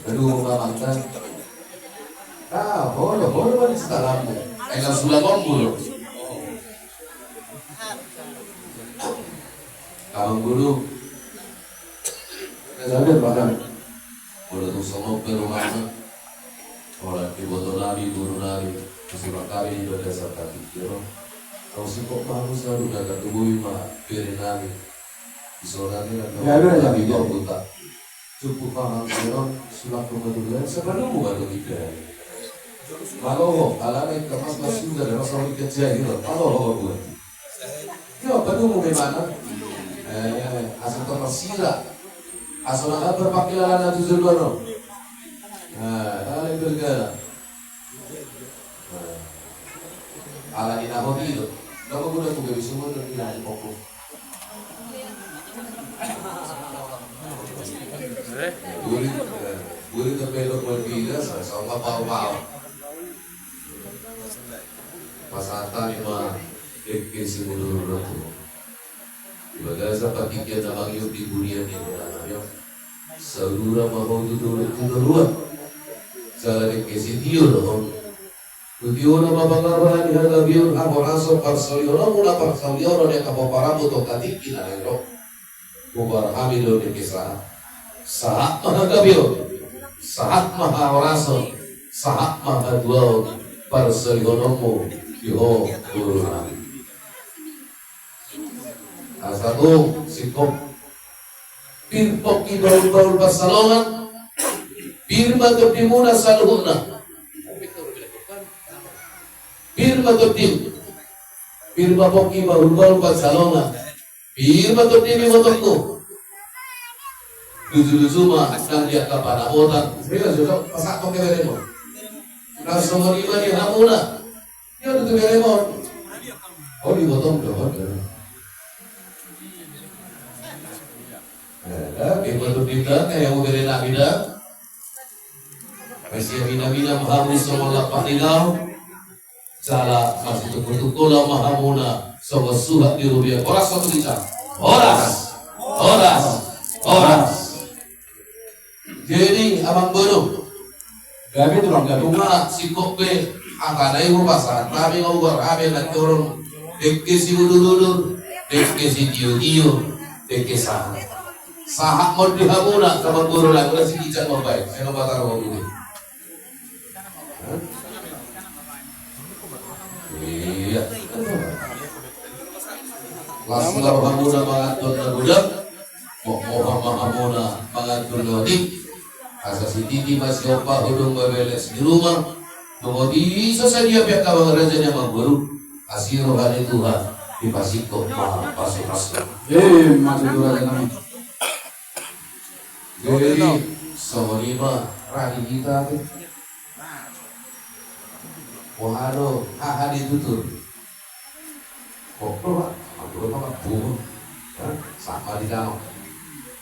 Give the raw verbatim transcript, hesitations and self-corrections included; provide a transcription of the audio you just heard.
Aduh, mamang kan. Ah, holo, holo, mana salammu? Ai na sulang ombu do. Amang guru. Sabar, Pak. Molo tung songon pe rumahna. Holan iboto nami, guru nami, susurak nami di bagasan partingkian on. Tau singkop ma hamu saluhutna, tubu ma bere nami. Isola ni na. Ya, ya, ya, tapi ya. Tau buta. Cukup paham, ya, sulak rumah dulu, ya. Sebelum buka tu kita. Maloho, alana ikan mas mas sudah, dan mas orang ikan jahil, maloho buat. Yo, padumu memang. Eh, asa tersirat. Asa na berpakaian tu jolma. Nah, alai bergala. Nah. Ala ni na hoti do. Nama guna tu gabe sumur dan bilang di pokok. Buri, eh, buri terbelok berbeda, sama bau-bau. Pasahat hami ma dengke simudur-udur tu ho. Di bagasan partingkian na mangihut di huria ni hela nami on. Saudara ma ho tu dolok tu toruan. Jala dengke sitio do ho. Tu tiona ma pangarangan ni hagabeon, hahorason, parsaulihononmu na parsaulihon ni angka pomparanmu tu angka tingki na naeng ro. Hubahen hami do dengke sahat. Sahat ma hagabeon, sahat ma hahorason, sahat ma hatuaon, parsaulihononmu di ho boru nami. Asa tung singkop. Pir pongki bahul-bahul pansalongan. Pir ma tondimuna saluhutna. Pir ma tondim. Pir ma pongki bahul-bahul pansalongan. Pir ma tondim, ibotongku. Luju-luju ma nang di angka panabotan. Pasahat ma beremon. Nang songon i ma di hamuna. Ia tutu beremon. Oh, ibotong do. Eh, ibotong di da, kayak mau bere nami da. Masih mina-mina ma hamu songon lampah ni laut. Jala masih tungkol-tungkol ma hamuna songon suhat ni rupiah. Horas ma tu hita. Horas. Horas. Horas. Jadi, amang boru, gabe tulang gadungan, singkop be, angka na i hupasahat hami, hubahen hami na torop dengke siudur-udur, dengke sitio-tio, dengke sahat. Sahat ma on di hamuna, amang boru, lagu na sikican mambaen, saya nomor taruh dulu. Iya. Las ma hamuna mangan dohot na godang, mohmohan ma hamuna mangan dohot na otik. Asa sititi ma siompa, hudung ma beles di rumah. Nunga ise sadia pe angka raja ni amang boru. Asi roha ni Tuhan dipasingkop ma pasu-pasu. Eh, maju tu raja nami. Jadi songon i ma raja hita tu. Wahano haha di tutur. Kokol ma, aku apa bungo. Sama di dalam.